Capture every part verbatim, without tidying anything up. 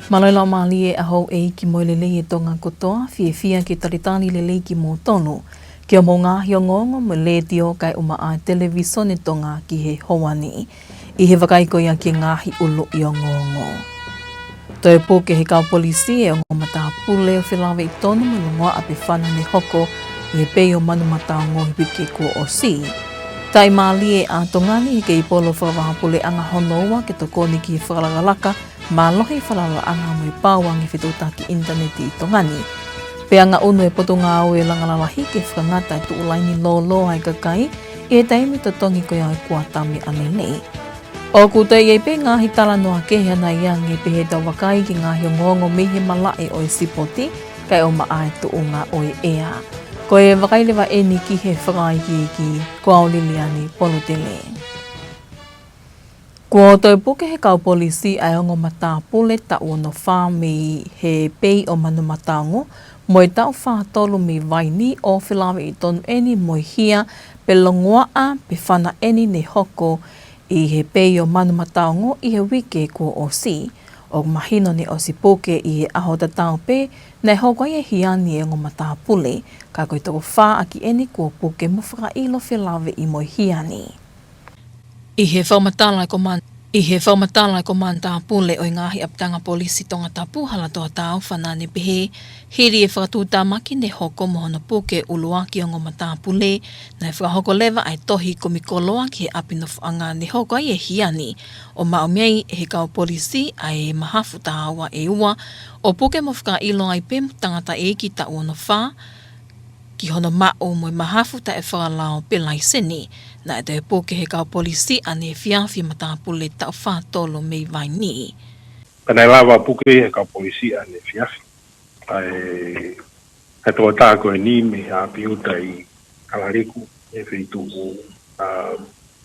Mālō e laumālie ʻa houʻeiki mo e lelei ʻa Tonga kotoa, fiefia ke talitali lelei kimoutolu ki hoʻomou ngaahi ongoongo mei he Letiō kae ʻumaʻā e Televisone Tonga ki he houa ni. ʻI he vakai ko ia ki he ngaahi ʻuluʻi ongoongo. Toe puke ʻe he kau polisi e ongo matāpule ʻo felāveʻi tonu mo e longoaʻa pe fana ne hoko ʻi he pei ʻo Manumataongo he uike kuo ʻosi. Taʻimālie ʻa Tonga ni he kei polo fakavahaʻapuleʻanga hono ua ke tokoni ki he fakalakalaka mālohi falalaʻanga mo e pau ange fetuʻutaki ʻinitaneti ʻi Tonga ni. Pea ngaʻunu e Potungāue Langa Lalahi ke fakangata e tuʻu laini lōloa ʻa e kakai ʻi he taimi totongi ko ia ʻo e kuata meʻalele. ʻOku toe ʻi ai pē ngaahi talanoa kehe ʻanai ange pehē ʻetau vakai ki he ngaahi ongoongo mei he malaʻe ʻo e sipoti, kae ʻumaʻā e tuʻunga ʻo e ʻea. Ko e vakai leva eni ki he fakaikiiki, ko au Liliani Polutele. Kuo toe puke ʻe he kau polisi ʻa e ongo matāpule taʻu ono fā mei he pei ʻo Manumataongo, mo e taʻu fā tolu mei Vaini ʻo felāveʻi tonu eni mo e hia pe longoaʻa pe fana eni ne hoko ʻi he pei ʻo Manumataongo ʻi he uike kuo ʻosi. ʻOku mahino ne ʻosi puke ʻi he ʻaho tatau pē naʻe hoko ai e hia ni ʻe he ongo matāpule, ka ko e toko fā ʻaki eni kuo puke mo fakaʻilo felāveʻi mo e hia ni. ʻI he fakamatala ʻa e koman-, ʻi he fakamatala ʻa e Komana Tāpule ʻo e ngaahi ʻapitanga polisi Tongatapu, Halatoa Taufa, naʻa ne pehē, hili e fakatuʻutāmaki ne hoko mo hono puke ʻuluaki ongo matāpule, naʻe fakahoko leva ʻa e tohi kumi koloa ki he ʻapi nofoʻanga ne hoko ai e hia ni, ʻo maʻu mei ai ʻe he kau polisi ʻa e mahafu taha ua ʻe ua, ʻo puke mo fakaʻilo ai pē mo e tangataʻeiki taʻu ono fā, ki hono maʻu mo e mahafu taʻefakalao pe laiseni, naʻe toe puke ʻe he kau polisi ʻaneefiafi e matāpule taʻu fā tolu mei Vaini. Ka naʻe lava puke ʻe he kau polisi ʻaneefiafi ʻa e, ʻa e tokotaha ko eni mei he ʻapi ʻuta ʻi Kalaliku, ʻi he feituʻu, ʻa,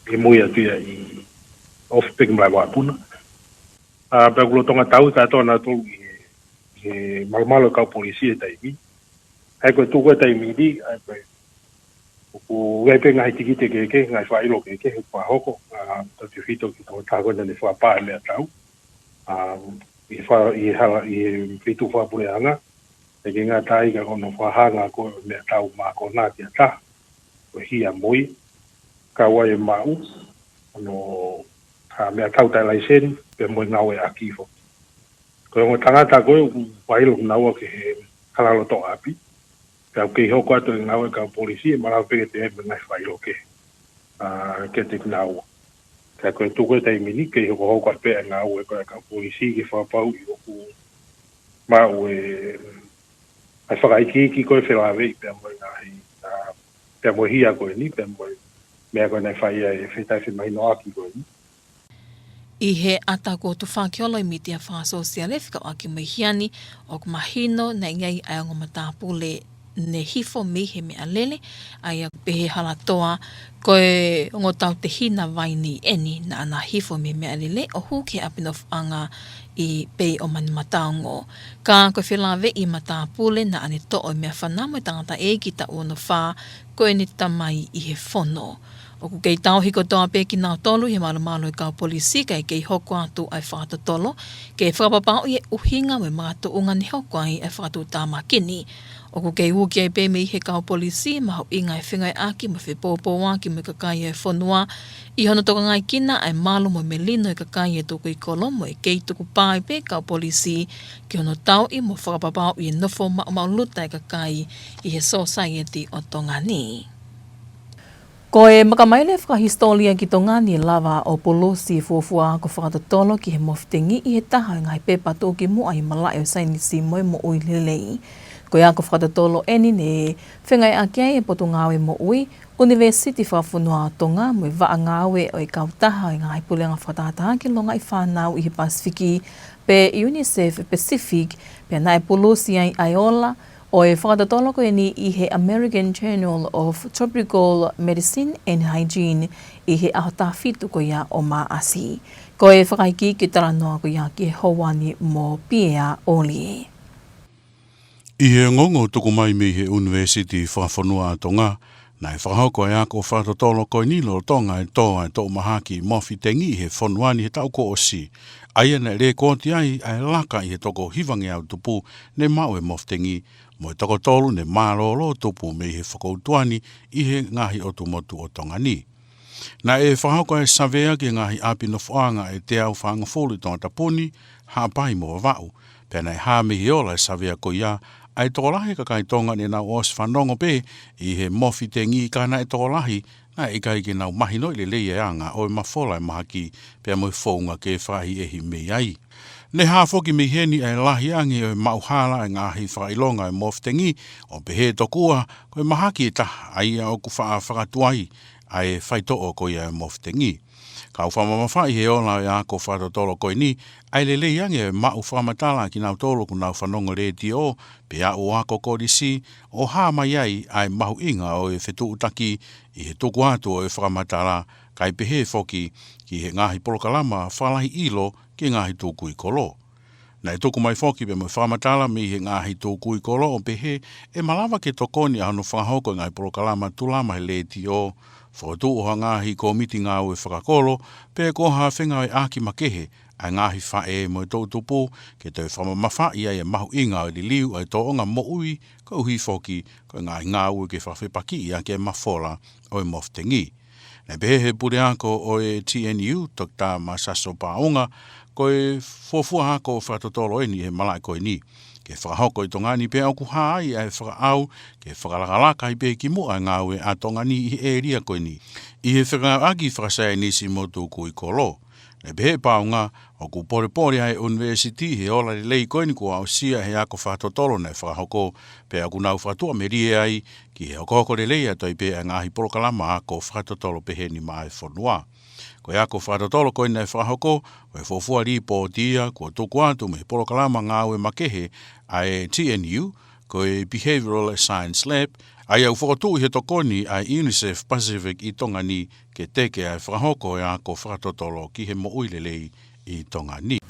ʻi mui atu ia ʻi ofi pē ki malaʻe vaopuna. ʻA, pea kuo lolotonga tauhi kātoa nautolu ʻi he, ʻi he malumalu ʻa e kau polisi he taimi. ʻA ia ko e tuʻu ko ē he taimi ni, ʻa ia ko e, ʻoku ʻi ai pē ngaahi tikite kehekehe, ngaahi fakaʻilo kehekehe ʻoku fakahoko, ʻa, tautefito ki he tokotaha ko ē naʻa ne fakapā e meʻatau. ʻA, ʻi he fa-, ʻi he hala, ʻi he feituʻu fakapuleʻanga, ʻikai ke ngata ai ka ko hono fakahanga ko ē meʻatau mākona ki ha taha, ko e hia mo ia, kau ai e maʻu, hono, ʻa, meʻatau taʻelaiseni, pea mo e ngāueʻaki foki. Ko e ongo tangata ko ē, ʻoku fakaʻilo kinaua ki he hala loto ʻapi, pea ʻoku kei hoko atu e ngāue ʻa e kau polisi, ʻe malava pē ke toe ʻi ai mo e ngaahi fakaʻilo kehe, ʻa, kiate kinaua. Ka ko e tuʻu ko ē he taimi ni, kei hokohoko atu pē ʻa e ngāue ko ē ʻa e kau polisi ke fakapapauʻi ʻoku maʻu e, ʻa e fakaikiiki ko ē felāveʻi pea mo e ngaahi, ʻa, pea mo e hia ko eni, pea mo e meʻa ko ē naʻe fai ai e fetaʻemahinoʻaki ko eni. ʻI he ʻata kuo tufaki holo ʻi he mītia fakasōsiale fekauʻaki mo e hia ni, ʻoku mahino naʻe ʻi ai ʻa e ongo matāpule ne hifo mei he meʻalele, ʻa ia ʻoku pehē ʻe Halatoa, ko e ongo tautehina Vaini eni naʻa na hifo mei he meʻalele ʻo hū ki he ʻapi nofoʻanga ʻi pei ʻo Manumataongo. Ka ko e felāveʻi matāpule naʻa ne toʻo e meʻafana mo e tangataʻeiki taʻu ono fā ko ʻene tamai ʻi he fono. ʻOku kei tauhi kotoa pē kinautolu ʻi he malumalu ʻa e kau polisi kae kei hoko atu ʻa e fakatotolo ke fakapapauʻi e ʻuhinga mo e makatuʻunga ne hoko ai ʻa e fakatuʻutāmaki ni. ʻOku kei uki ai pē mei he kau polisi e mahuʻinga e fengāueʻaki mo e fepoupouaki mo e kakai ʻo e fonua ʻi hono tokangaekina ʻa e malu mo e melino ʻo e kakai ʻi he tukui kolo mo e kei tukupā ai pē e kau polisi ki hono tauʻi mo fakapapauʻi e nofo maʻumaʻuluta ʻa e kakai ʻi he sōsaieti ʻo Tonga ni. Ko e makamaile fakahisitōlia ki Tonga ni ʻe lava ʻo pulusi e fuofua ako fakatotolo ki he mofutengí ʻi he taha ʻo e ngaahi pepa tuʻukimuʻa ʻi he malaʻe ʻo e saienisi mo e moʻui lelei. Ko e ako fakatotolo ʻeni ne fengāueʻaki ai e Potungāue Moʻui, ʻUnivēsiti Fakafonua ʻo Tonga mo e Vaʻa Ngāue ʻo e Kautaha ʻo e Ngaahi Puleʻanga Fakatahataha ki he Longaʻi Fānau ʻi he Pasifiki, pe UNICEF Pacific, pea naʻe pulusi ai ʻa e ola ʻo e fakatotolo ko ʻeni ʻi he American Journal of Tropical Medicine and Hygiene ʻi he ʻaho taha fitu ko ia ʻo Māʻasi. Ko e fakaikiiki ʻo e talanoa ko ia ki he houa ni mo Piea ʻOlie. ʻI he ongoongo tuku mai mei he ʻUnivēsiti Fakafonua ʻa Tonga, Naʻe fakahoko e ako fakatotolo ko eni lolotonga e tō ʻa e toʻu mahaki mofi tengi ʻi he fonua ni he taʻu kuo ʻosi. ʻA ia naʻe lēkooti ai ʻa e laka ʻi he toko hivangeau tupu ne maʻu e mofi tengi, mo e toko tolu ne mālōlō tupu mei he fokoutua ni ʻi he ngaahi ʻotu motu ʻo Tonga ni. Naʻe fakahoko e savea ki he ngaahi ʻapi nofoʻanga ʻe teau fāngofulu ʻi Tongatapu ni, Haʻapai mo Vavaʻu. Pea naʻe hā mei he ola e savea ko ia, ʻa e tokolahi e kakai Tonga ne nau ʻosi fanongo pē ʻi he mofi tengi ka naʻe tokolahi, naʻe ʻikai ke nau mahinoʻi lelei e anga ʻo e mafola e mahaki pea mo e founga ke fakaʻehiʻehi mei ai. Ne hā foki mei heni ʻa e lahi ange ʻo e maʻuhala e ngaahi fakaʻilonga e mofi tengi, ʻo pehē tokua ko e mahaki ʻe taha ʻa ia ʻoku faʻa fakatuai ʻa e faitoʻo ko ia e mofi tengi. Kau fakamamafaʻi he ola e ako fakatotolo ko eni, ʻa e lelei ange e maʻu fakamatala kinautolu ʻoku nau fanongo letiō, pe aʻu ʻo ako kolisi, ʻo hā mai ai ʻa e mahuʻinga ʻo e fetuʻutaki ʻi he tuku atu ʻo e fakamatala, kae pehē foki ki he ngaahi polokalama fakalahi ʻilo ki he ngaahi tukui kolo. Naʻe tuku mai foki pea mo e fakamatala mei he ngaahi tukui kolo ʻo pehē ʻe malava ke tokoni ʻa hono fakahoko e ngaahi polokalama tulama he letiō, fokotuʻu ʻo ha ngaahi kōmiti ngāue fakakolo, pe ko ha fengāueʻaki makehe ʻa e ngaahi faʻē mo e toʻutupu, ke toe fakamamafaʻi ai e mahuʻinga ʻo e liliu ʻa e tōʻonga moʻui, koeʻuhi foki ko e ngaahi ngāue ke fakafepakiʻi ʻaki e mafola ʻo e mofi tengi. Naʻe pehē he puleako ʻo e T N U, Toketā Masaso Paʻunga, ko e fuofua ako fakatotolo eni he malaʻe ko eni. Ke fakahoko ʻi Tonga ni pea ʻoku hā ai ʻa e fakaʻau ke fakalakalaka ai pē ki muʻa e ngāue ʻa Tonga ni ʻi he ʻēlia ko eni, ʻi he fekauʻaki fakasaienisi mo tukui kolo. Naʻe pehē Paʻunga, ʻoku polepole ʻa e ʻunivēsiti he ola lelei ko eni kuo aʻusia he ako fakatotolo naʻe fakahoko, pea ʻoku nau fakatuʻamelie ai ki he hokohoko lelei atu ai pē ʻa e ngaahi polokalama ako fakatotolo pehē ni maʻa e fonua. Ko e ako fakatotolo ko eni naʻe fakahoko, ko e fuofua līpooti ia kuo tuku atu mei he polokalama ngāue makehe ʻa e T N U, ko e Behavioral Science Lab, ʻa ia ʻoku fokotuʻu ʻi he tokoni ʻa e UNICEF Pacific ʻi Tonga ni ke teke ʻa e fakahoko e ako fakatotolo ki he moʻui lelei ʻi Tonga ni.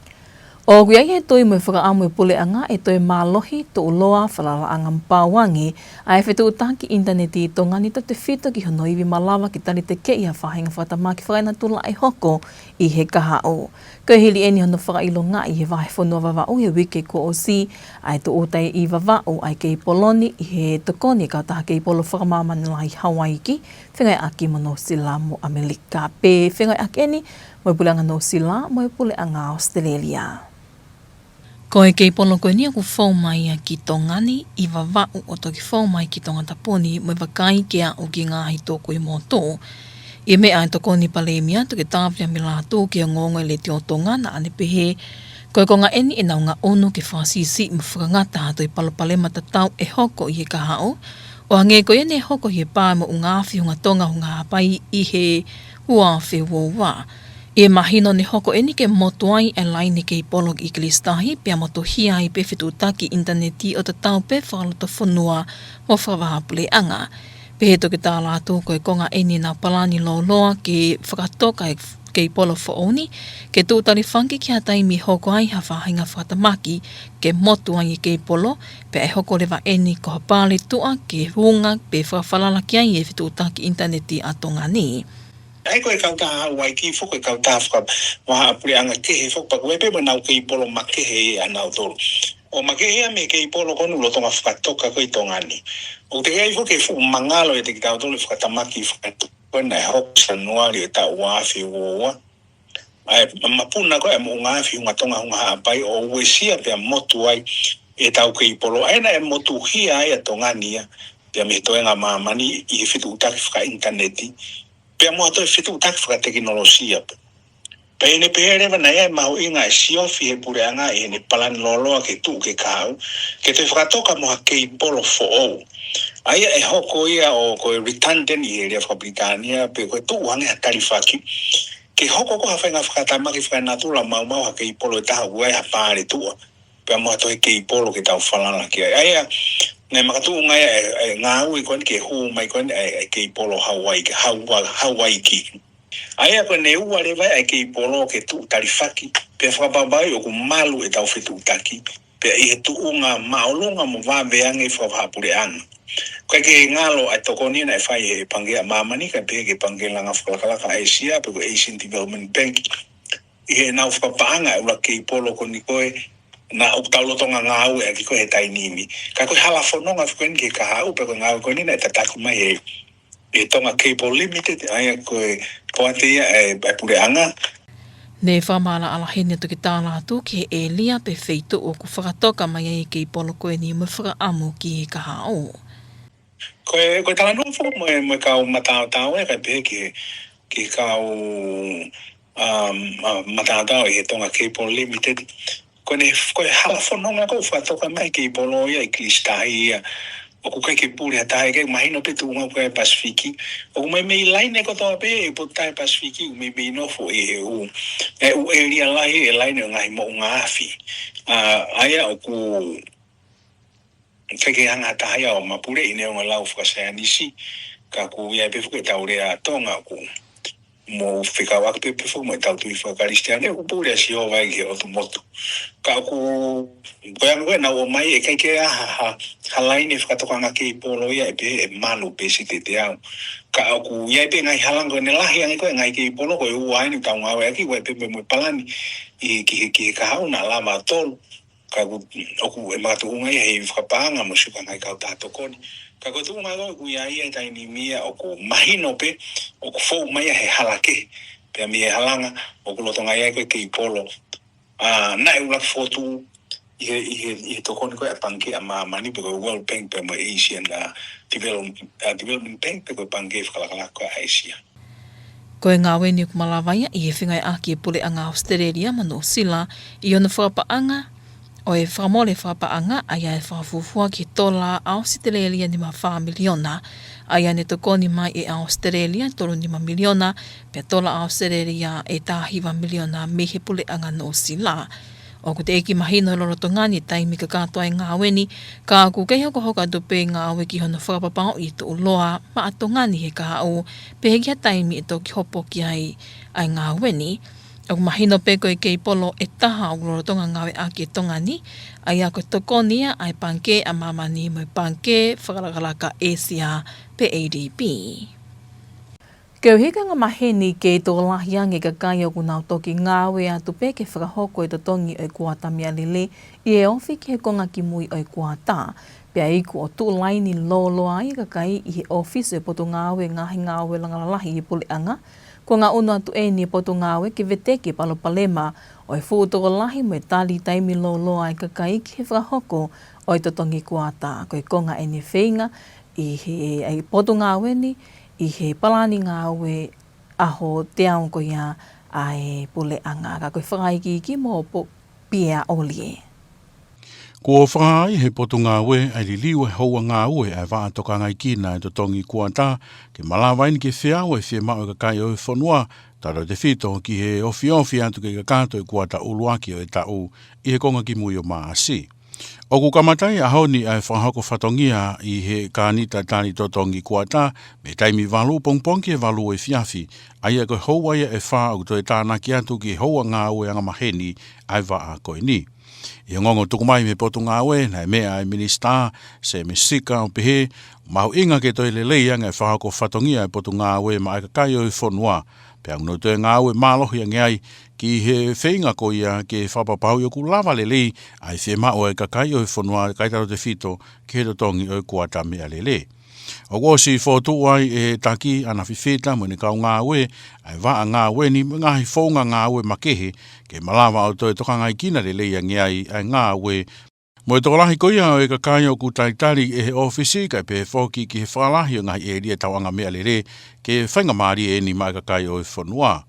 ʻOku ʻi ai e tui mo e fakaʻamu e puleʻanga ʻe toe mālohi, tuʻuloa, falalaʻanga mo pauangi ʻa e fetuʻutaki ʻinitaneti ʻi Tonga ni tautefito ki hono ivi malava ke talitekeʻi ha faʻahinga fakatamaki fakaenatula ʻe hoko ʻi he kahaʻu. Ko e hili eni hono fakaʻilongaʻi he vahefonua Vavaʻu he uike kuo ʻosi ʻa e tūʻuta ʻi Vavaʻu ʻa e keipolo ni ʻi he tokoni e kautaha keipolo fakamāmani lahi Hawaiki, fengāueʻaki mo Nuʻusila mo ʻAmelika. Pea fengāueʻaki eni mo e puleʻanga Nuʻusila mo e puleʻanga ʻAositelēlia. Ko e keipolo ko eni ʻoku fou mai ia ki Tonga ni ʻi Vavaʻu ʻo toki fou mai ki Tongatapu ni mo e vakai ke aʻu ki he ngaahi tokoni motuʻa. ʻI he meʻa ʻa e Tokoni Palēmia, Toketā Viliami Lātū, ki he ongoongo ʻa e Letiō Tonga, naʻa ne pehē ko e konga eni ʻenau ngaʻunu ke fakasiʻisiʻi mo fakangata ha toe palopalema tatau ʻe hoko ʻi he kahaʻu, ʻo hangē ko ia ne hoko ʻi he pā e moʻunga afi Hunga Tonga Hunga Haʻapai ʻi he ua afe ua ua. ʻI he mahino ne hoko eni ke motu ai e laine keipolo ʻi Kilisi Tahi, pea motuhia ai pē fetuʻutaki ʻinitaneti ʻo tatau pē fakalotofonua mo fakavahaʻapuleʻanga. Pehē ʻe Toketā Lātū ko e konga eni ʻenau palani lōloa ke fakatoka e keipolo foʻou ni, ke tuʻu talifaki ki ha taimi ʻe hoko ai ha faʻahinga fakatamaki ke motu ai e keipolo, pea ʻe hoko leva eni ko ha pale tuʻa ke hūnga pe fakafalala ki ai e fetuʻutaki ʻinitaneti ʻa Tonga ni. ʻA ia ko e kautaha Hawaiki foki ko e kautaha fakavahaʻapuleʻanga kehe foki pea ʻoku ʻi ai pē mo ʻenau keipolo makehe ʻanautolu. ʻO makehe ia mei he keipolo ko eni lolotonga fakatoka ko ē ʻi Tonga ni. ʻOku teʻeki ai foki ke fuʻu mangalo ʻiate kitautolu e fakatamaki fakatuʻu ko ē naʻe hoko Sānuali ʻo e taʻu ua afe ua ua. ʻA e mapuna ko ē ʻa e moʻunga afi Hunga Tonga Hunga Haʻapai ʻo uesia pea motu ai ʻetau keipolo. ʻA ia naʻe motuhia ai ʻa Tonga ni ia pea mei he toenga ʻa māmani ʻi he fetuʻutaki fakaʻinitaneti, pea mo ha toe fetuʻutaki fakatekinolosia pē. Pea ʻi heʻene pehē leva naʻe ʻi ai e mahuʻinga e siofi he puleʻanga ʻi heʻene palani lōloa ke tuʻu ki he kahaʻu, ke toe fakatoka mo ha keipolo foʻou. ʻA ia ʻe hoko ia ʻo ko e redundant ʻi he lea fakapilitānia, pe ko e tuʻu hangē ha talifaki. Ke hoko ko ha faʻahinga fakatamaki fakaenatula maumau ha keipolo ʻe taha ʻoku ʻi ai ha pale tuʻa pea mo ha toe keipolo ke tau falala ki ai. ʻA ia, naʻe makatuʻunga ia e, e ngāue ko eni ke hū mai ko eni e, e keipolo Hawaiki, Hawa-, Hawaiki. ʻA ia ko ʻene ua leva e keipolo ke tuʻu talifaki, pea fakapapauʻi ʻoku malu ʻetau fetuʻutaki, pea ʻi he tuʻunga māʻolunga mo vave ange fakavahaʻapuleʻanga. Ko e ke ngalo ʻa e tokoni naʻe fai he Pangikē ʻa Māmani, kae pehē ki he Pangikē Langa Fakalakalaka ʻa ʻĒsia, pe ko e Asian Development Bank. ʻI heʻenau fakapaʻanga ʻa e ʻuluaki keipolo ko eni ko ē, naʻa ku tau lolotonga ngāueʻaki ko ē he taimi ni. Ka ko e hala fononga ko eni ki he kahaʻu, pe ko e ngāue ko eni naʻe tataki mai he, he Tonga Cable Limited, ʻa ia ko e poate ia ʻa e, ʻa e puleʻanga. Ne fakamaʻalaʻala heni ʻa Toketā Lātū ki he ʻēlia pe feituʻu ʻoku fakatoka mai ai e keipolo ko eni mo e fakaʻamu ki he kahaʻu. Ko e, ko e talanoa foki mo e, mo e kau mataotao ē, kae pehē ki he, ki he kau, um, uh, mataotao ʻi he Tonga Cable Limited. Ko ʻene, ko e hala fononga ko ē ʻoku fakatoka mai e keipolo ia ʻi Kilisi Tahi ia. ʻOku ʻikai ke pule ha taha, ʻikai mahino pe tuʻunga ko ē Pasifiki. ʻOku meimei laine kotoa pē ʻe Potu Tahi Pasifiki, ʻoku meimei nofo ʻi he ʻū, ʻū ʻēlia lahi ʻe laine ʻo e ngaahi moʻunga afi. ʻA, ʻa ia ʻoku ʻikai ke hanga ha taha ia ʻo mapuleʻi neongo e lau fakasaienisi, ka ʻoku ʻi ai pē foki ʻetau lea Tonga ʻoku mou fekauʻaki pē, pē foki mo ʻetau tui fakakalisitiane, ʻoku pule ʻa Sihova ʻi he ʻotu motu. Ka ʻoku, ko e anga ko ē naʻa nau ʻomai, ʻe ʻikai ke ʻi ai ha, ha, ha laine fakatokanga keipolo ia ʻe pehē ʻe malu pe sitete au. Ka ʻoku ʻi ai pē ngaahi halanga ko ʻene lahi ange ko ē ngaahi keipolo ko ē ʻoku ʻi ai ʻenau ngāueʻaki, ʻoku ʻi ai pē mo e palani ʻi, ki he, ki he kahaʻu naʻa lava ʻo tolu. Ka ʻoku, ʻoku ʻi ai e makatuʻunga ia he fakapaʻanga mo e siuka ngaahi kautaha tokoni. Ka ko e tuʻunga ko ē ʻoku ʻi ai ia he taimi ni ia ʻoku mahino pē, ʻoku fou mai ia he hala kehe. Pea mei he halanga, ʻoku lolotonga ʻi ai ko ē keipolo. ʻA, naʻe ʻuluaki fokotuʻu ʻi he, ʻi he, ʻi he tokoni ko ē ʻa e Pangikē ʻa Māmani pe ko e World Bank pea mo e Asian, ʻa, Development, ʻa, Development Bank pe ko e Pangikē Fakalakalaka ʻa ʻĒsia. Ko e ngāue ni ʻoku malava ia ʻi he fengāueʻaki e Puleʻanga ʻAositelēlia mo Nuʻusila ʻi hono fakapaʻanga ʻo e fakamole fakapaʻanga, ʻa ia ʻe fakafuofua ki he tola ʻAositelēlia nima fā miliona, ʻa ia ne tokoni mai ʻe ʻAositelēlia tolu nima miliona, pea tola ʻAositelēlia ʻe taha hiva miliona mei he Puleʻanga Nuʻusila. ʻOku teʻeki mahino he lolotonga ni e taimi kakato ʻa e ngāue ni, ka ʻoku kei hokohoko atu pē e ngāue ki hono fakapapauʻi e tuʻuloa maʻa Tonga ni he kahaʻu, pehē ki ha taimi ʻe toki hopo ki ai ʻa e ngāue ni. ʻOku mahino pē ko e keipolo ʻe taha ʻoku lolotonga ngāueʻaki ʻe Tonga ni, ʻa ia ko e tokoni ia ʻa e Pangikē ʻa Māmani mo e Pangikē Fakalakalaka ʻĒsia pe A D B. Koeʻuhi ko e anga maheni kei tokolahi ange e kakai ʻoku nau toki ngāue atu pē ke fakahoko e totongi ʻo e kuata meʻalele ʻi he ofi ki he konga kimui ʻo e kuata. Pea iku ʻo tuʻu laini lōloa ai e kakai ʻi he ʻōfisi ʻo e Potungāue Ngaahi Ngāue Langa Lalahi ʻi he Puleʻanga, kuo ngaʻunu atu eni e Potungāue ke veteki e palopalema ʻo e fuʻu tokolahi mo e tali taimi lōloa e kakai ki he fakahoko ʻo e totongi kuata. Ko e konga eni e feinga ʻi he, ʻa e Potungāue ni, ʻi he palani ngāue ʻaho teau ko ia ʻa e Puleʻanga. Ka ko e fakaikiiki mo Po-, Pia ʻOlie. Kuo fakahā ʻe he Potungāue ʻa e liliu e houa ngāue ʻa e vaʻa tokangaekina e totongi kuata, ke malava eni ke feau e fiemaʻu ʻa e kakai ʻo e fonua, tautautefito ki he ofiofi atu ki he kakato e kuata ʻuluaki ʻo e taʻu ʻi he konga kimui ʻo Maʻasi. ʻOku kamata ʻi he ʻaho ni ʻa e fakahoko fatongia ʻi he kānita tali totongi kuata, mei he taimi valu pongipongi ki he valu efiafi, ʻa ia ko e houa ia ʻe fā ʻoku toe tānaki atu ki he houa ngāue anga maheni ʻa e vaʻa ko eni. ʻI he ongoongo tuku mai mei he Potungāue, naʻe meʻa ʻa e Minisitā, Sēmisi Sika, ʻo pehē, mahuʻinga ke toe lelei ange e fakahoko fatongia ʻa e Potungāue maʻa e kakai ʻo e fonua. Pea ʻoku nau toe ngāue mālohi ange ai ki he feinga ko ia ke fakapapauʻi ʻoku lava lelei ʻa e fiemaʻu ʻa e kakai ʻo e fonua, kae tautautefito ki he totongi ʻo e kuata meʻalele. ʻOku ʻosi fokotuʻu ai ʻe he taki ʻAna Fifita mo ʻene kau ngāue ʻa e vaʻa ngāue ni mo e ngaahi founga ngāue makehe, ke malava ʻo toe tokangaekina lelei ange ai ʻa e ngāue mo e tokolahi ko ia ʻo e kakai ʻoku talitali ʻe he ʻōfisi, kae pehē foki ki he fakalahi ʻo e ngaahi ʻēlia tauʻanga meʻalele, ke faingamālie eni maʻa e kakai ʻo e fonua.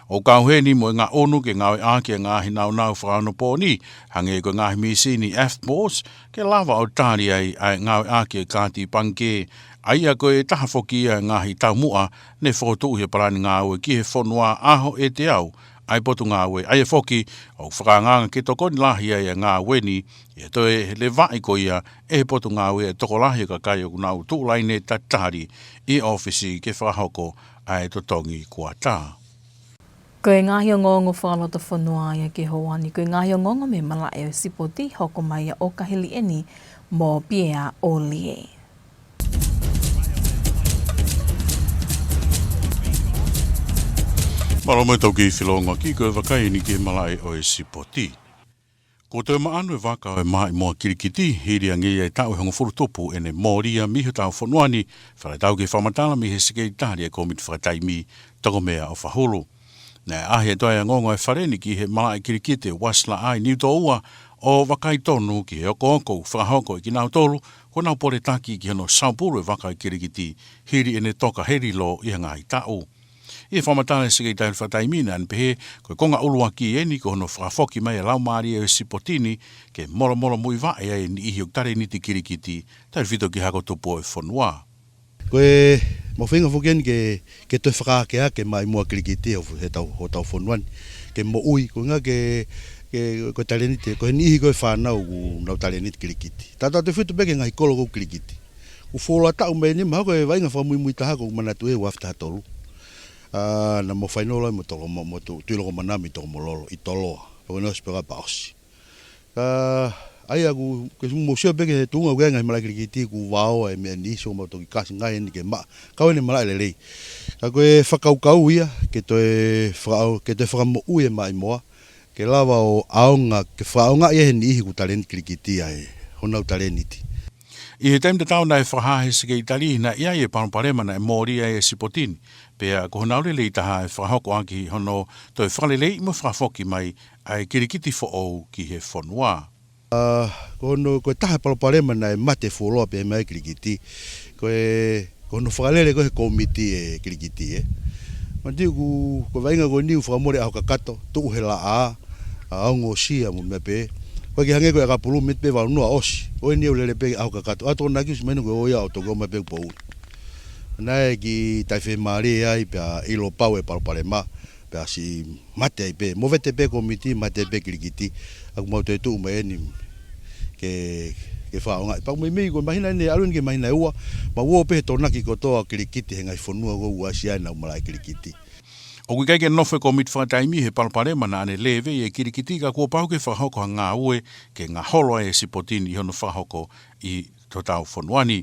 ʻOku kau heni mo e ngaʻunu ke ngāueʻaki e ngaahi nāunau fakaonopōni, hangē ko e ngaahi mīsini AFBOS, ke lava ʻo tali ai ʻa e ngāueʻaki e kaati pangikē, ʻa ia ko e taha foki ia e ngaahi taumuʻa ne fokotuʻu ʻi he palani ngāue ki he fonua ʻaho ʻe teau ʻa e Potungāue, ʻa ia foki ʻoku fakaangaanga ke tokoni lahi ai e ngāue ni, ʻi he toe levaʻi ko ia ʻe he Potungāue e tokolahi e kakai ʻoku nau tuʻu laine tatali ʻi he ʻōfisi ke fakahoko ʻa e totongi kuata. Ko e ngaahi ongoongo fakalotofonua ia ki he houa ni, ko e ngaahi ongoongo mei he malaʻe ʻo e sipoti, hoko mai ʻa ʻOkaheli ʻeni mo Pia ʻOlie. Mālō mo e tau kei felongoaki, ko e vakai eni ki he malaʻe ʻo e sipoti. Kuo toe maʻanu e vaka ʻo e maʻimoa kilikiti, hili ange ia e taʻu ʻe hongofulu tupu ʻene mōlia mei hotau fonua ni, fakatatau ki he fakamatala mei he Sekelitali ʻo e Kōmiti Fakataimi, Tokomea ʻOfahulu. Naʻe ʻaʻahi atu ai e ongoongo ʻa e fale ni ki he malaʻe kilikiti Uasi Laʻā ʻi Niutōua ʻo vakai tonu ki he okooko ʻoku fakahoko ʻe kinautolu kuo nau poletaki ki hono saupulu e vaka kilikiti hili ʻene toka he lilo ʻi he ngaahi taʻu. ʻI he fakamatala ʻa e Sekelitali Fakataimi naʻá ne pehē, ko e konga ʻuluaki eni ko hono fakafoki mai e laumālie ʻo e sipoti ni ke molomolomuivaʻe ai e niʻihi ʻoku talēniti kilikiti, tautefito ki he hako tupu ʻo e fonua. Ko e mahuʻinga foki eni ke, ke toe fakaakeake e maʻimoa kilikiti ʻo fu-, he tau, hotau fonua ni, ke moʻui, koeʻuhinga ke, ke, ko e talēniti, ko e niʻihi ko e fānau ʻoku nau talēniti kilikiti. Tautautefito pē ki he ngaahi kolo ʻoku kilikiti. ʻOku fuoloa taʻu mai eni mahalo ko e vaʻinga fakamuimui taha ʻoku ou manatuʻi ʻe ua afe taha tolu. ʻA, naʻa mau fainolo ai mo Tolo-, mo, mo Tu-, Tuʻilokomanami Tokomololo ʻi Toloa. Pea ko ʻene ʻosi pē ka pea ʻosi. Ka, ʻa ia ʻoku, ke mou sio pē ki he tuʻunga ʻoku ʻi ai e ngaahi malaʻe kilikiti ʻoku vao ai e meʻa ni, so mau toki kasi ngai eni ke maʻa. Kau eni malaʻe lelei. Ka ko e fakakaukau ia, ke toe fakaʻau-, ke toe fakamoʻui e maʻimoa, ke lava ʻo ʻaonga, ke fakaʻaongaʻi ʻe he niʻihi ʻoku talēniti kilikiti ai honau talēniti. ʻI he taimi tatau naʻe fakahā ʻe he Sekelitali naʻe ʻi ai e palopalema naʻe mōlia ai e sipoti ni, pea ko honau lelei taha e fakahoko ʻaki hono toe fakaleleiʻi mo fakafoki mai ʻa e kilikiti foʻou ki he fonua. ʻA, ko hono, ko e taha e palopalema naʻe mate fuoloa pē mai e kilikiti, ko e, ko hono fakalele ko ē ʻe he kōmiti e kilikiti, ē. Manatuʻi ʻoku, ko e vaʻinga ko eni ʻoku fakamole ʻaho kakato, tuʻu he laʻā, ʻa, ongosia mo e meʻa pehē. Ko e kiʻi hangē ko e ʻakapulu, mei he pē valu noa ʻosi. Ko eni ʻoku lele pē ʻaho kakato. ʻA, Tokonaki, ʻosi mahino ko e ʻoiauē ʻoku tau ō mai pē ʻo poupou. Naʻe kiʻi taʻefiefiemālie ai pea ʻilo pau e palopalema. Pea siʻi mate ai pē. Movete pē kōmiti, mate pē kilikiti. ʻOku mau toe tuʻu mai eni ke, ke fakaʻaongaʻi. Pea ʻoku meimei ko e māhina eni ʻalu eni ki he māhina ʻe ua. Mau ō pē he Tokonaki kotoa kilikiti he ngaahi fonua ʻoku ʻasi ai ʻenau malaʻe kilikiti. ʻOku ʻikai ke nofo e Kōmiti Fakataimi he palopalema naʻá ne lēvei e kilikiti ka kuo pau ke fakahoko ha ngāue ke ngaholo ai e sipoti ni ʻi hono fakahoko ʻi hotau fonua ni.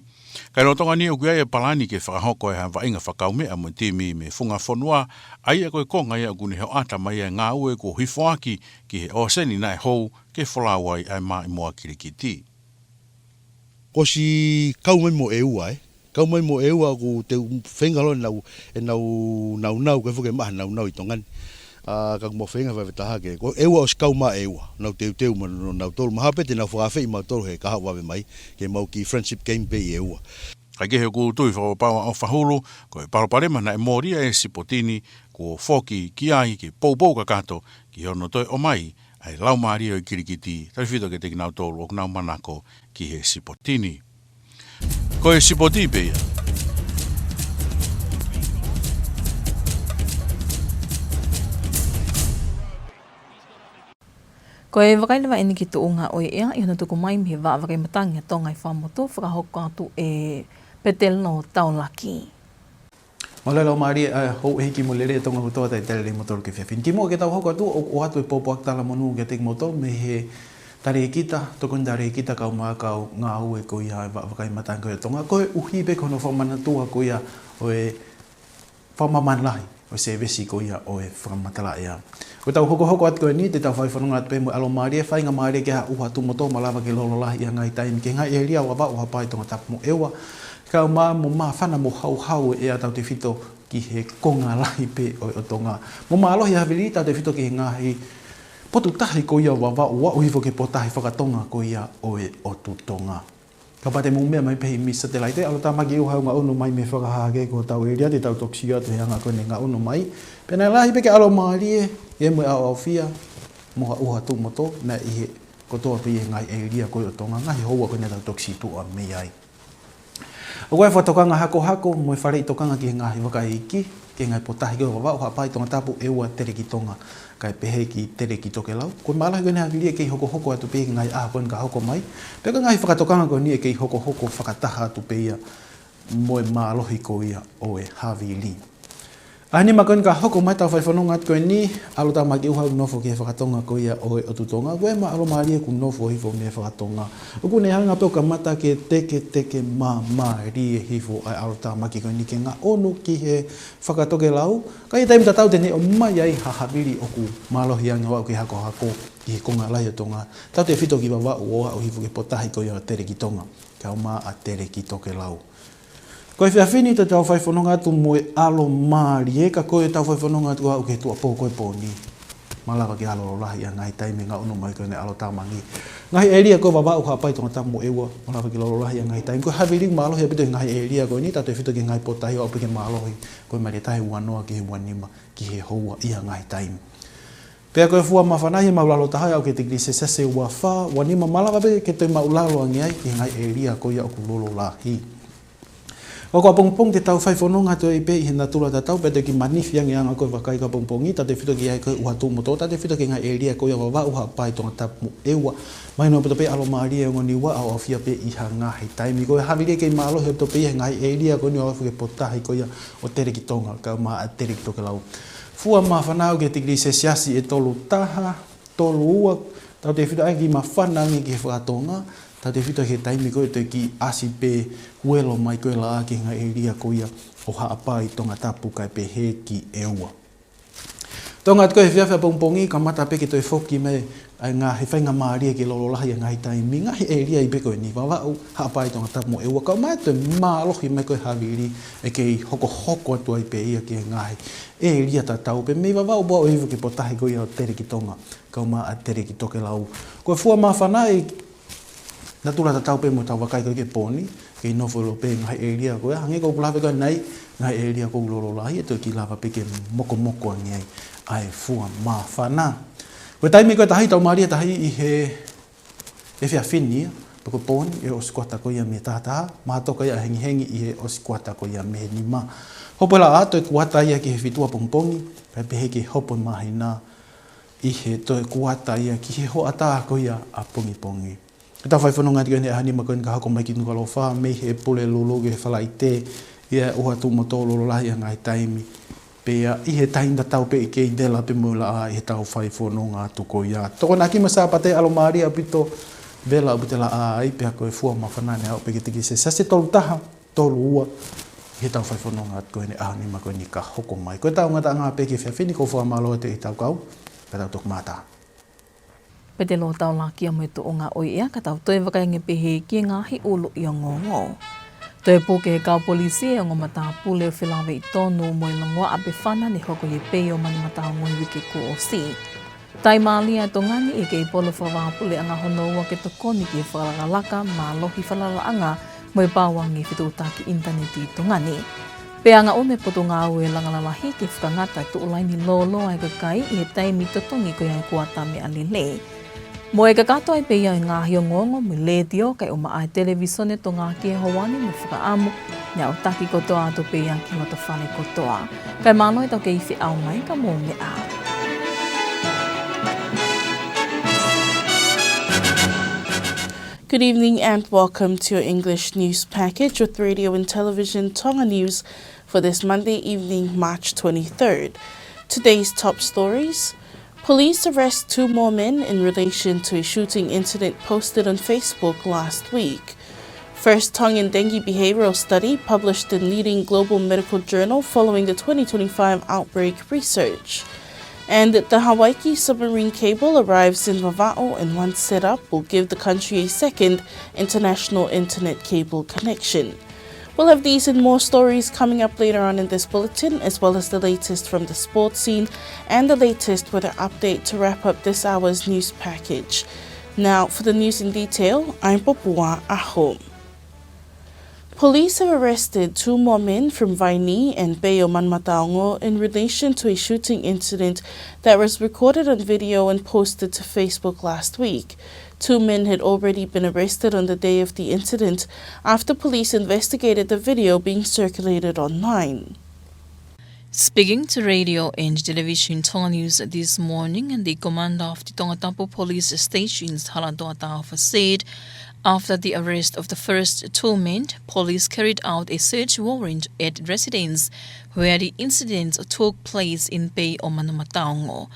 Ka ʻi he lolotonga ni ʻoku ʻi ai e palani ke fakahoko e ha vaʻinga fakakaumeʻa mo e timi mei he funga fonua, ʻa ia ko e konga ia ʻoku ne hoʻata mai e ngāue kuo hifoaki ki he ʻōseni naʻe hou ke folau ai ʻa e maʻimoa kilikiti. Kuo ʻosi kau mai mo ʻEua, ē. Kau mai mo ʻEua ʻoku te u feinga loa ʻenau, ʻenau naunau, ko e fuke maha naunau ʻi Tonga ni. ʻA, ka ʻoku mau feinga fai fakataha ke, ko ʻEua ʻosi kau mai ʻEua. Nau teuteu mo nau, nautolu. Mahalo pē te nau fakaafeʻi mautolu he kahaʻu vave mai, ke mau kiʻi friendship game pē ʻi ʻEua. Kae kehe ʻoku tui fakapapau ʻa ʻOfahulu, ko e palopalema naʻe mōlia e sipoti ni, kuo foki ki ai ke poupou kakato ki hono toe ʻomai ʻa e laumālie ʻo e kilikiti, tautefito kiate kinautolu ʻoku nau manako ki he sipoti ni. Ko e sipoti pē ia. Ko e vakai leva eni ki he tuʻunga ʻo e ʻea ʻi hono tuku mai mei he Vaʻa Vakai Matangi ʻa Tonga ʻi Fuaʻamotu, fakahoko atu ʻe Petelo Taulaki. Mālō e laumālie, ʻa, houʻeiki mo e lelei ʻa Tonga kotoa, talitali lelei kimoutolu ki he efiafi ni. Kimuʻa ke tau hoko atu, ʻoku ʻoatu e pōpoaki talamonū kiate kimoutolu mei he talēkita, tokoni talēkita kae ʻumaʻā e kau ngāue ko ia ʻa e Vaʻa Vakai Matangi ko ia ʻo Tonga, koeʻuhi pē ko hono fakamanatua ko ia ʻo e fakamamahi lahi ʻo e sēvesi ko ia ʻo e fakamatala ʻea. Ko ʻetau hokohoko atu ko eni, te tau fai fononga atu pē mo e ʻalomālie, faingamālie ke haʻu atu mo tō malava ke lolo lahi ʻi ha ngaahi taimi ki he ngaahi ʻēlia ʻo Vavaʻu, Haʻapai, Tongatapu mo ʻEua, kae ʻumaʻā mo māfana mo hauhau e ʻea tautefito ki he konga lahi pē ʻo, ʻo Tonga. Mo mālohi e havili tautefito ki he ngaahi potu tahi ko ia ʻo Vavaʻu, ʻo aʻu hifo ki he potu tahi fakatonga ko ia ʻo e ʻOtu Tonga. Kapau te mou meʻa mai pē ʻi he Misi Satelaite, ʻalu tāmaki ʻi he ʻuha ʻo ngaʻunu mai mei he fakahahake ko hotau ʻēlia, te tau toki sio atu he anga ko eni e ngaʻunu mai. Pea naʻe lahi pē ke ʻalomālie, ʻi he mo e ʻaoʻaofia, mo ha ʻuha tuʻu mo tō, naʻe ʻi he kotoa pē ʻi he ngaahi ʻēlia ko ia ʻo Tonga, ngaahi houa ko eni naʻa tau toki sītuʻa mei ai. ʻOku ʻi ai e fakatokanga hakohako mo e faleʻi tokanga ki he ngaahi vaka iiki, ki he ngaahi potu tahi ko ia ʻo Vavaʻu, Haʻapai, Tongatapu, ʻEua, Telekitonga, kae pehē ki Telekitokelau. Ko e mālohi ko eni e havili ʻe kei hokohoko atu pē ʻi he ngaahi ʻaho ko eni ka hoko mai. Pea ko e ngaahi fakatokanga ko eni ʻe kei hokohoko fakataha atu pē ia mo e mālohi ko ia ʻo e havili. ʻAho ni ma ko eni ka hoko mai ʻetau fai fononga atu ko eni, ʻAlo Tāmaki ʻUha ʻoku nofo ki he fakatonga ko ia ʻo e ʻotu Tonga, ko e ma ʻalomālie ʻoku nofo hifo mei he fakatonga. ʻOku ne hanga pē ʻo kamata ke teketeke māmālie hifo ʻa e ʻAlo Tāmaki ko eni ke ngaʻunu ki he fakatokelau, ka ʻi he taimi tatau te ne ʻomai ai ha havili ʻoku mālohi ange ʻo aʻu ki he hakohako ki he konga lahi ʻo Tonga, tautefito ki Vavaʻu ʻo aʻu hifo ki he potahi ko ia ʻo Telekitonga, kae ʻumaʻā Telekitokelau. Ko e efiafi ni te tau fai fononga atu mo e ʻalomālie, ka ko ʻetau fai fononga atu ʻo aʻu ki he tuʻuapō ko e pō ni, malava ke ʻalu lolo lahi ʻa e ngaahi taimi ngaʻunu mai ko eni ʻa e ʻAlo Tāmaki. Ngaahi ʻēlia ko Vavaʻu, Haʻapai, Tongatapu mo ʻEua, malava ke lolo lahi ʻa e ngaahi taimi. Ko e havili ʻoku mālohi ʻaupito ʻi he ngaahi ʻēlia ko eni, tautefito ki he ngaahi potahi ʻo aʻu pē ki he mālohi, ko e maile taha ua noa ki he ua nima ki he houa ʻi he ngaahi taimi. Pea ko e fua māfana ʻi he māʻulalo taha ʻo aʻu ki he tikilī selesiasi ua fā, ua nima, malava pē ke toe māʻulalo ange ai ki he ngaahi ʻēlia ko ia ʻoku lolo lahi. Ko e ʻapongipongi te tau fai fononga atu ai pē ʻi he natula tatau pea toe kiʻi manifi ange ʻa e anga ko ē e vakai ko e ʻapongipongi, tautefito ki ai ko e ʻUhatuʻu mo Tō, tautefito ki he ngaahi ʻēlia ko ia Vavaʻu, Haʻapai, Tongatapu mo ʻEua. Mahino ʻaupito pē ʻalomālie ʻa e ongo Niua ʻo aʻu fiha pē ʻi ha ngaahi taimi. Ko e havili kei mālohi ʻaupito pē ʻi he ngaahi ʻēlia ko eni ʻo aʻu ki he potahi ko ia ʻo Telekitonga, kae ʻumaʻā Telekitokelau. Fua māfana ʻo aʻu ki he tikilī selesiasi ʻe tolu taha, tolu ua, tautefito ai ke māfana ange ki he fakatonga, tautefito ki he taimi ko ē ʻe toe kiʻi ʻasi pē huelo mai ko e laʻā ki he ngaahi ʻēlia ko ia ʻo Haʻapai, Tongatapu kae pehē ki ʻEua. Tonga atu ko e efiafi ʻapongipongi, kamata pē ke toe foki mai ʻa e ngaahi faingamālie ke lolo lahi ʻa e ngaahi taimi, ngaahi ʻēlia pē ko eni Vavaʻu, Haʻapai, Tongatapu mo ʻEua, kae ʻumaʻā toe mālohi mai ko e havili ʻe kei hokohoko atu ai pē ia ki he ngaahi ʻēlia tatau pē mei Vavaʻu ʻo aʻu hifo ki he potahi ko ia ʻo Telekitonga, kae ʻumaʻā Telekitokelau. Ko e fua māfana ʻi he natula tatau pē mo ʻetau vakai ko ē ki he pō ni, kei nofo lelei pē ngaahi ʻēlia ko ia, hangē ko ʻeku lave ko ē ʻanenai, ngaahi ʻēlia ʻoku lolo lahi, ʻe toe kiʻi lava pē ke mokomoko ange ai ʻa e fua māfana. Ko e taimi ko ē ʻe taha, tau mālie tahi ʻi he efiafi ni, pe ko e pō ni, ʻe ʻosi kuata ko ia mei he taha taha, mahalo ko ia ʻe hengihengi ʻi he ʻosi kuata ko ia mei he nima. Hopo e laʻā, toe kuata ia ki he fitu ʻapongipongi, kae pehē ke hopo e māhina ʻi he toe kuata ia ki he hoʻatā ko ia ʻapongipongi. Ke tau fai fononga atu ko eni he ʻaho ni ma ko eni ka hoko mai ki Nukuʻalofa, mei he Pulelulu ki he Falaite, ʻi he ʻUhatuʻu mo Tō, lolo lahi ʻa e ngaahi taimi. Pea ʻi he taimi tatau pē ʻe kei vela pē mo e laʻā ʻi heʻetau fai fononga atu ko ia. Tokonaki mo e Sāpate ʻalomālie ʻaupito, vela ʻaupito e laʻā ai, pea ko e fua māfana ʻe aʻu pē ki he tikilī selesiasi ʻe tolu taha, tolu ua, ʻi heʻetau fai fononga atu ko eni he ʻaho ni ma ko eni ka hoko mai. Ko ʻetau ngataʻanga pē ki he efiafi ni, ʻoku ou fakamālō atu ʻi heʻetau kau, ka tau toki mātā. Pea te u lōtau lakia mo e tuʻunga ʻo e ʻea ka tau toe vakai ange pē ki he ngaahi ʻuluʻi ongoongo. Toe puke ʻe he kau polisi e ongo matāpule ʻo felāveʻi tonu mo e longoaʻa pē fana ne hoko ʻi he Peio Manumataongo ʻi he uike kuo ʻosi. Taimālie ʻa Tonga ni ʻi he kei polo fakavā puleʻanga hono ua ke tokoni ki he fakalakalaka, mālohi falalaʻanga mo e pau ange e fetuʻutaki ʻinitaneti ʻi Tonga ni. Pea ngaʻunu e Potungāue Langa Lalahi ke fakangata e tuʻu laini lōloa ʻa e kakai ʻi he taimi totongi ko ia ʻo e kuata meʻalele. Mo e kakato ai pē ia ʻo e ngaahi ongoongo mei he Letiō kae ʻumaʻā e Televīsone Tonga ki he houa ni, mo e fakaʻamu ne aʻutaki kotoa atu pē ia ki loto fale kotoa. Kae mālō ʻetau kei feʻao mai, ka mou meʻa ā. Good evening and welcome to your English news package with Radio and Television Tonga News for this Monday evening, March twenty-third. Today's top stories. Police arrest two more men in relation to a shooting incident posted on Facebook last week. First Tongan dengue behavioral study published in leading global medical journal following the twenty twenty-five outbreak research. And the Hawaiki submarine cable arrives in Vavaʻu, and once set up, will give the country a second international internet cable connection. We'll have these and more stories coming up later on in this bulletin, as well as the latest from the sports scene and the latest weather update to wrap up this hour's news package. Now, for the news in detail, I'm Popua ʻAho. Police have arrested two more men from Vainī and Peio Manumataongo in relation to a shooting incident that was recorded on video and posted to Facebook last week. Two men had already been arrested on the day of the incident after police investigated the video being circulated online. Speaking to Radio and Television Tonga News this morning, the commander of the Tongatapu Police Station, Hala Toatava, said After the arrest of the first two men, police carried out a search warrant at residence where the incident took place in Bay o Manumataongo.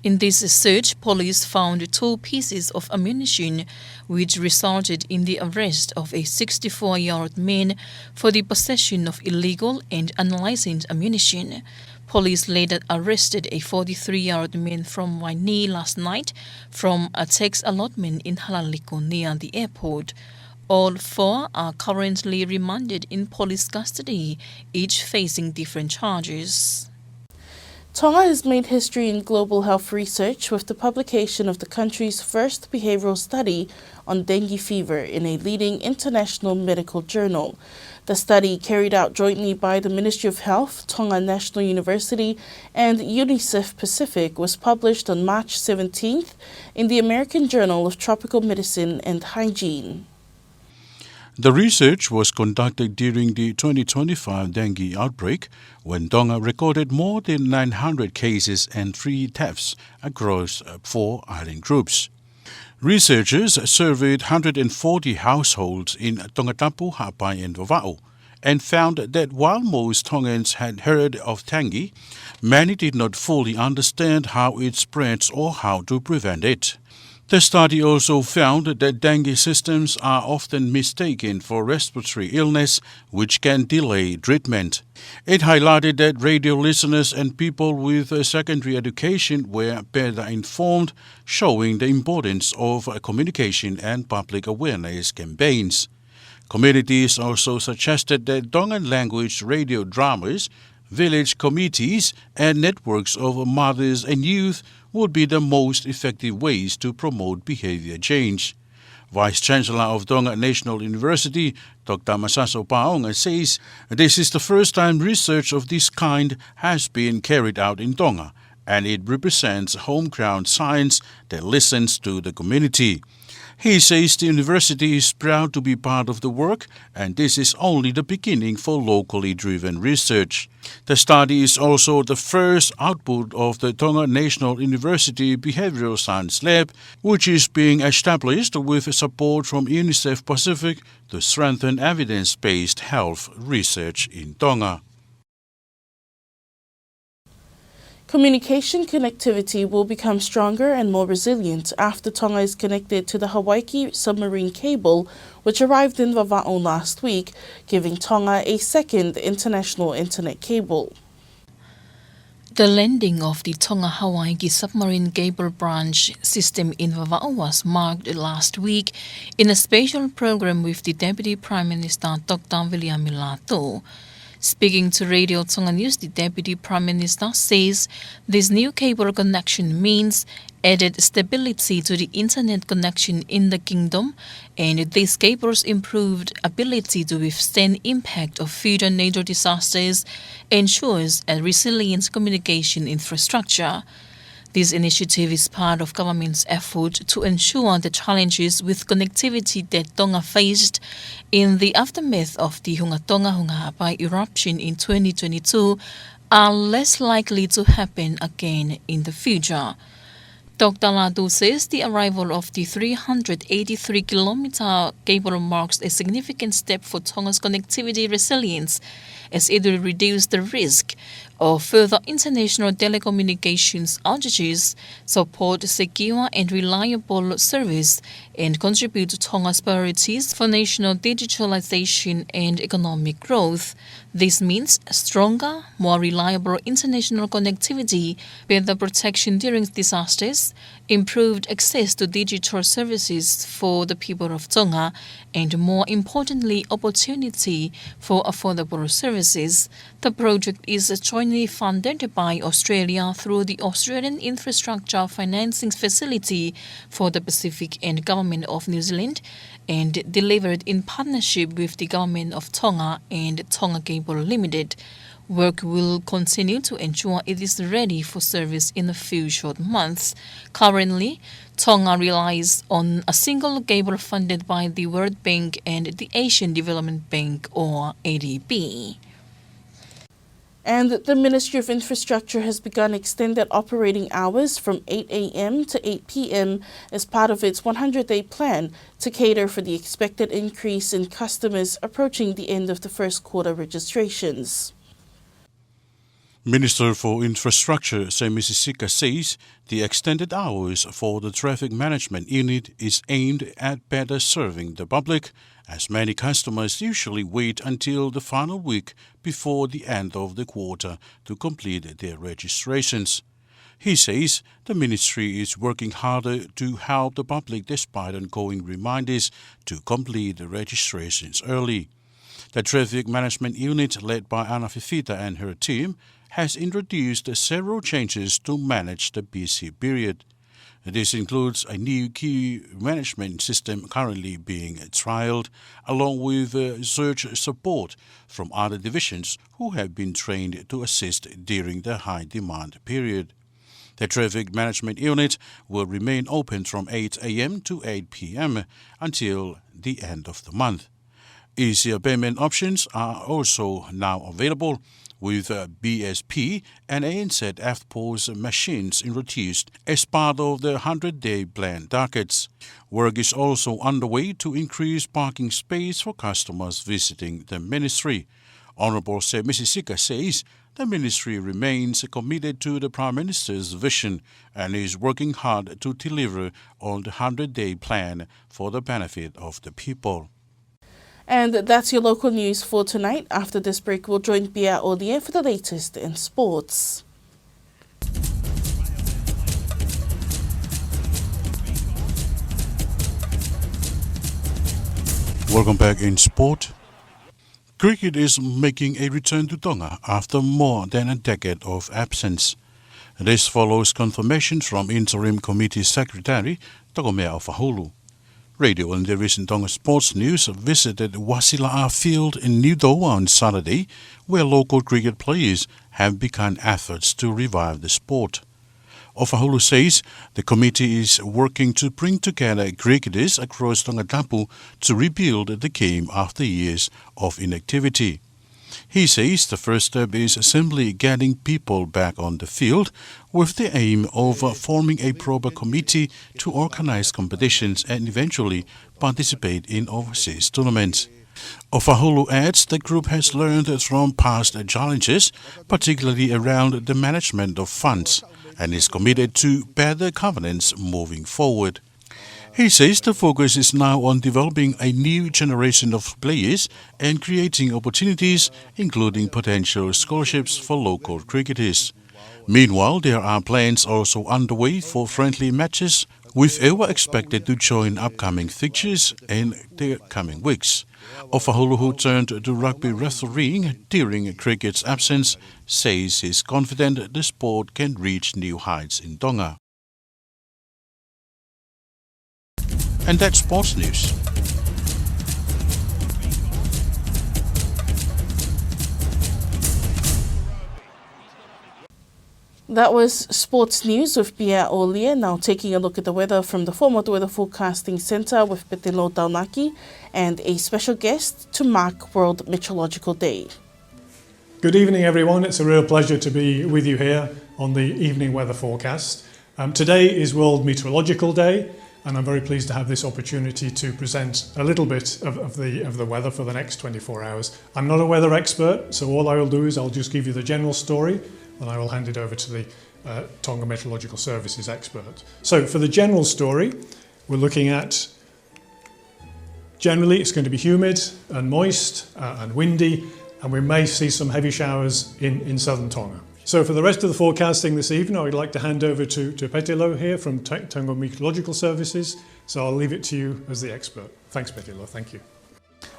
In this search, police found two pieces of ammunition, which resulted in the arrest of a sixty-four-year-old man for the possession of illegal and unlicensed ammunition. Police later arrested a forty-three-year-old man from Wainī last night from a tax allotment in Halaliku near the airport. All four are currently remanded in police custody, each facing different charges. Tonga has made history in global health research with the publication of the country's first behavioral study on dengue fever in a leading international medical journal. The study, carried out jointly by the Ministry of Health, Tonga National University, and UNICEF Pacific, was published on March seventeenth in the American Journal of Tropical Medicine and Hygiene. The research was conducted during the twenty twenty-five dengue outbreak, when Tonga recorded more than nine hundred cases and three deaths across, uh, four island groups. Researchers surveyed hundred and forty households in Tongatapu, Haʻapai, and Vavaʻu, and found that while most Tongans had heard of dengue, many did not fully understand how it spreads or how to prevent it. The study also found that dengue symptoms are often mistaken for respiratory illness, which can delay treatment. It highlighted that radio listeners and people with a secondary education were better informed, showing the importance of, uh, communication and public awareness campaigns. Communities also suggested that Tongan language radio dramas, village committees, and networks of mothers and youth would be the most effective ways to promote behavior change. Vice Chancellor of Tonga National University, Doctor Masaso Paʻonga, says this is the first time research of this kind has been carried out in Tonga, and it represents home ground science that listens to the community. He says the university is proud to be part of the work, and this is only the beginning for locally driven research. The study is also the first output of the Tonga National University Behavioral Science Lab, which is being established with support from UNICEF Pacific to strengthen evidence-based health research in Tonga. Communication connectivity will become stronger and more resilient after Tonga is connected to the Hawaiki submarine cable, which arrived in Vavaʻu last week, giving Tonga a second international internet cable. The landing of the Tonga Hawaiki submarine cable branch system in Vavaʻu was marked last week in a special program with the Deputy Prime Minister, Doctor Viliami Lātū. Speaking to Radio Tonga News, the Deputy Prime Minister says this new cable connection means added stability to the internet connection in the kingdom, and this cable's improved ability to withstand impact of future natural disasters ensures a resilient communication infrastructure. This initiative is part of government's effort to ensure the challenges with connectivity that Tonga faced in the aftermath of the Hunga Tonga Hunga Haʻapai eruption in twenty twenty-two are less likely to happen again in the future. Doctor Lātū says the arrival of the three hundred eighty-three kilometer cable marks a significant step for Tonga's connectivity resilience, as it will reduce the risk of further international telecommunications outages, support secure and reliable service, and contribute to Tonga's priorities for national digitalization and economic growth. This means stronger, more reliable international connectivity, better protection during disasters, improved access to digital services for the people of Tonga, and more importantly, opportunity for affordable services. The project is jointly funded by Australia through the Australian Infrastructure Financing Facility for the Pacific and Government of New Zealand, and delivered in partnership with the Government of Tonga and Tonga Cable Limited. Work will continue to ensure it is ready for service in a few short months. Currently, Tonga relies on a single cable funded by the World Bank and the Asian Development Bank, or A D B. And the Ministry of Infrastructure has begun extended operating hours from eight a.m. to eight p.m. as part of its one hundred-day plan to cater for the expected increase in customers approaching the end of the first quarter registrations. Minister for Infrastructure, Semisi Sika, says the extended hours for the Traffic Management Unit is aimed at better serving the public, as many customers usually wait until the final week before the end of the quarter to complete their registrations. He says the ministry is working harder to help the public despite ongoing reminders to complete the registrations early. The Traffic Management Unit, led by Ana Fifita and her team, has introduced several changes to manage the busy period. This includes a new queue management system currently being trialed, along with, uh, surge support from other divisions who have been trained to assist during the high demand period. The Traffic Management Unit will remain open from eight a.m. to eight p.m. until the end of the month. Easier payment options are also now available, with, uh, B S P and A N Z EFTPOS machines introduced as part of the hundred-day plan targets. Work is also underway to increase parking space for customers visiting the ministry. Honourable Semisi Sika says the ministry remains committed to the Prime Minister's vision and is working hard to deliver on the hundred-day plan for the benefit of the people. And that's your local news for tonight. After this break, we'll join Pia Olie for the latest in sports. Welcome back in sport. Cricket is making a return to Tonga after more than a decade of absence. This follows confirmation from Interim Committee Secretary Tokomea ʻOfahulu. Radio and Television Tonga Sports News visited Wasilaʻā Field in Niutoua on Saturday, where local cricket players have begun efforts to revive the sport. ʻOfahulu says the committee is working to bring together cricketers across Tongatapu to rebuild the game after years of inactivity. He says the first step is simply getting people back on the field, with the aim of forming a proper committee to organize competitions and eventually participate in overseas tournaments. ʻOfahulu adds the group has learned from past challenges, particularly around the management of funds, and is committed to better governance moving forward. He says the focus is now on developing a new generation of players and creating opportunities, including potential scholarships for local cricketers. Meanwhile, there are plans also underway for friendly matches, with ʻEua expected to join upcoming fixtures in the coming weeks. ʻOfahulu, who turned to rugby refereeing during cricket's absence, says he's confident the sport can reach new heights in Tonga. And that's sports news. That was sports news with Pia Olie. Now taking a look at the weather from the Foremoto Weather Forecasting Centre with Petelo Taunaki and a special guest to mark World Meteorological Day. Good evening, everyone. It's a real pleasure to be with you here on the evening weather forecast. Um, today is World Meteorological Day, and I'm very pleased to have this opportunity to present a little bit of, of the, of the weather for the next twenty-four hours. I'm not a weather expert, so all I will do is I'll just give you the general story, and I will hand it over to the, uh, Tonga Meteorological Services expert. So for the general story, we're looking at Generally, it's going to be humid and moist, uh, and windy, and we may see some heavy showers in, in southern Tonga. So for the rest of the forecasting this evening, I would like to hand over to, to Petelo here from Te-, Tonga Meteorological Services. So I'll leave it to you as the expert. Thanks, Petelo. Thank you.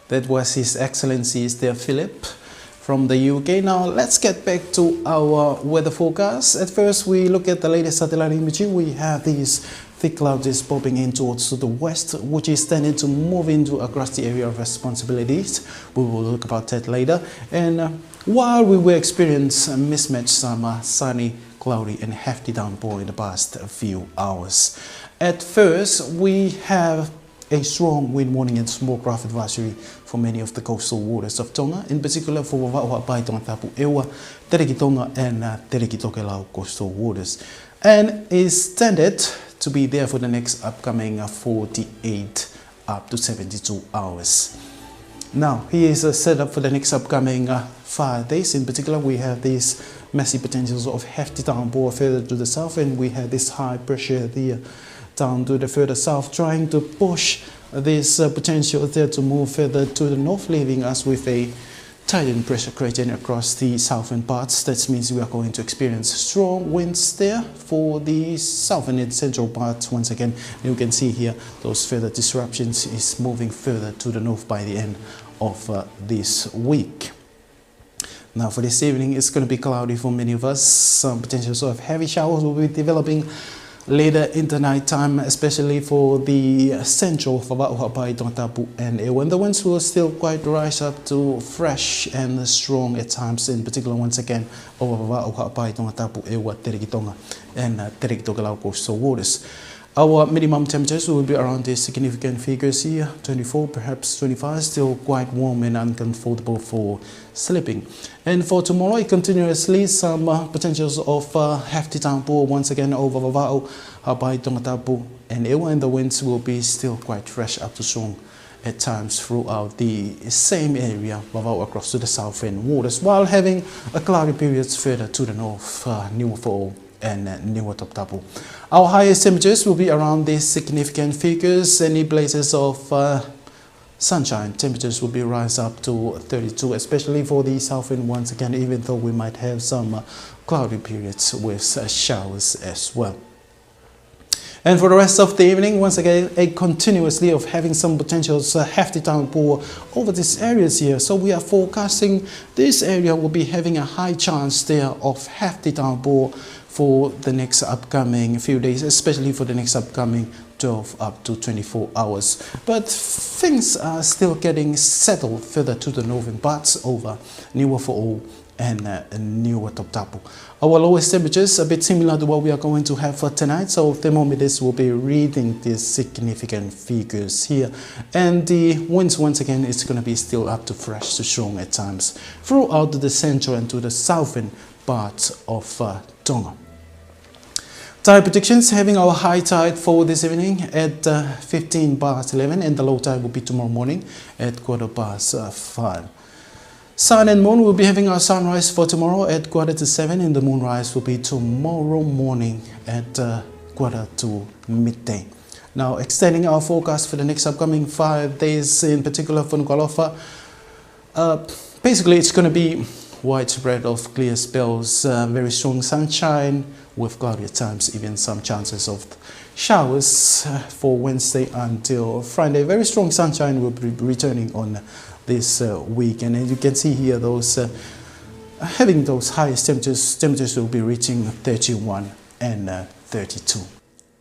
That was His Excellency Esther Philip from the U K. Now, let's get back to our weather forecast. At first, we look at the latest satellite imaging. We have these thick clouds is popping in towards the west, which is tending to move into a grassy area of responsibilities. We will look about that later. And, uh, while we will experience a mismatched summer, sunny, cloudy, and hefty downpour in the past few hours. At first, we have a strong wind warning and small craft advisory for many of the coastal waters of Tonga, in particular for Vavaʻu, Haʻapai, Tongatapu, ʻEua, Telekitonga, and, uh, Telekitokelau coastal waters, and is tended to be there for the next upcoming, uh, forty-eight up to seventy-two hours. Now, here is a setup for the next upcoming, uh, five days. In particular, we have these massive potentials of hefty downpour further to the south, and we have this high pressure there down to the further south, trying to push this, uh, potential there to move further to the north, leaving us with a tightened pressure gradient across the southern parts. That means we are going to experience strong winds there for the southern and central parts once again. You can see here those further disruptions is moving further to the north by the end of, uh, this week. Now, for this evening, it's gonna be cloudy for many of us. Some potentials of heavy showers will be developing later in the night time, especially for the central, Vavaʻu, Haʻapai, Tongatapu, and ʻEua. And the winds will still quite rise up to fresh and strong at times, in particular, once again, over Vavaʻu, Haʻapai, Tongatapu, ʻEua, Telekitonga, and, uh, Telekitokelau coastal waters. Our minimum temperatures will be around these significant figures here, twenty-four, perhaps twenty-five, still quite warm and uncomfortable for sleeping. And for tomorrow, it continuously some, uh, potentials of, uh, hefty downpour once again over Vavaʻu, Haʻapai, Tongatapu, and ʻEua, and the winds will be still quite fresh up to strong at times throughout the same area, Vavaʻu across to the southern waters, while having a cloudy periods further to the north, uh, Niuafoʻou and, uh, Niuatoputapu. Our highest temperatures will be around these significant figures. Any places of, uh, sunshine, temperatures will be rise up to thirty-two, especially for the southern once again, even though we might have some, uh, cloudy periods with, uh, showers as well. And for the rest of the evening, once again, a continuously of having some potential, uh, hefty downpour over these areas here. So we are forecasting this area will be having a high chance there of hefty downpour for the next upcoming few days, especially for the next upcoming twelve up to twenty-four hours. But things are still getting settled further to the northern parts over Niuafoʻou and, uh, Niuatoputapu. Our lowest temperatures a bit similar to what we are going to have for tonight, so thermometers will be reading these significant figures here. And the winds, once again, it's gonna be still up to fresh to strong at times throughout the central and to the southern parts of, uh, Tonga. Tide predictions, having our high tide for this evening at, uh, fifteen past eleven, and the low tide will be tomorrow morning at quarter past, uh, five. Sun and moon will be having our sunrise for tomorrow at quarter to seven, and the moonrise will be tomorrow morning at, uh, quarter to midday. Now, extending our forecast for the next upcoming five days, in particular for Nukuʻalofa, uh, basically, it's gonna be widespread of clear spells, uh, very strong sunshine with cloudy at times, even some chances of showers, uh, for Wednesday until Friday. Very strong sunshine will be returning on this, uh, weekend. And you can see here those, uh, having those highest temperatures, temperatures will be reaching thirty-one and, uh, thirty-two.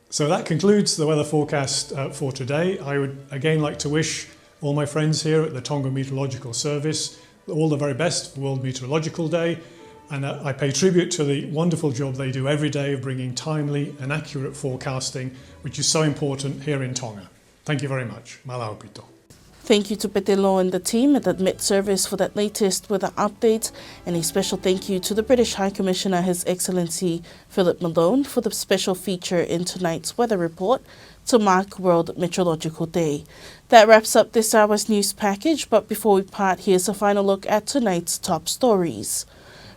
So that concludes the weather forecast, uh, for today. I would again like to wish all my friends here at the Tonga Meteorological Service all the very best for World Meteorological Day, and, uh, I pay tribute to the wonderful job they do every day of bringing timely and accurate forecasting, which is so important here in Tonga. Thank you very much. Mālō ʻaupito. Thank you to Pete Law and the team at the Met Service for that latest weather update, and a special thank you to the British High Commissioner, His Excellency Philip Malone, for the special feature in tonight's weather report to mark World Meteorological Day. That wraps up this hour's news package, but before we part, here's a final look at tonight's top stories.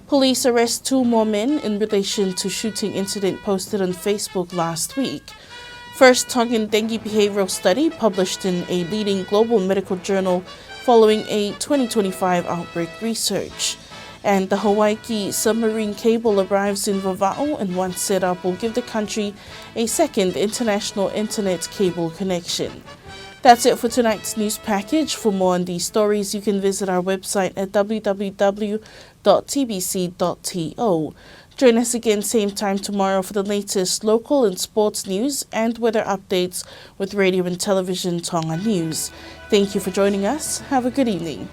Police arrest two more men in relation to shooting incident posted on Facebook last week. First Tongan dengue behavioral study published in a leading global medical journal following a twenty twenty-five outbreak research. And the Hawaiki submarine cable arrives in Vavaʻu, and once set up, will give the country a second international internet cable connection. That's it for tonight's news package. For more on these stories, you can visit our website at w w w dot t b c dot t o. Join us again same time tomorrow for the latest local and sports news and weather updates with Radio and Television Tonga News. Thank you for joining us. Have a good evening.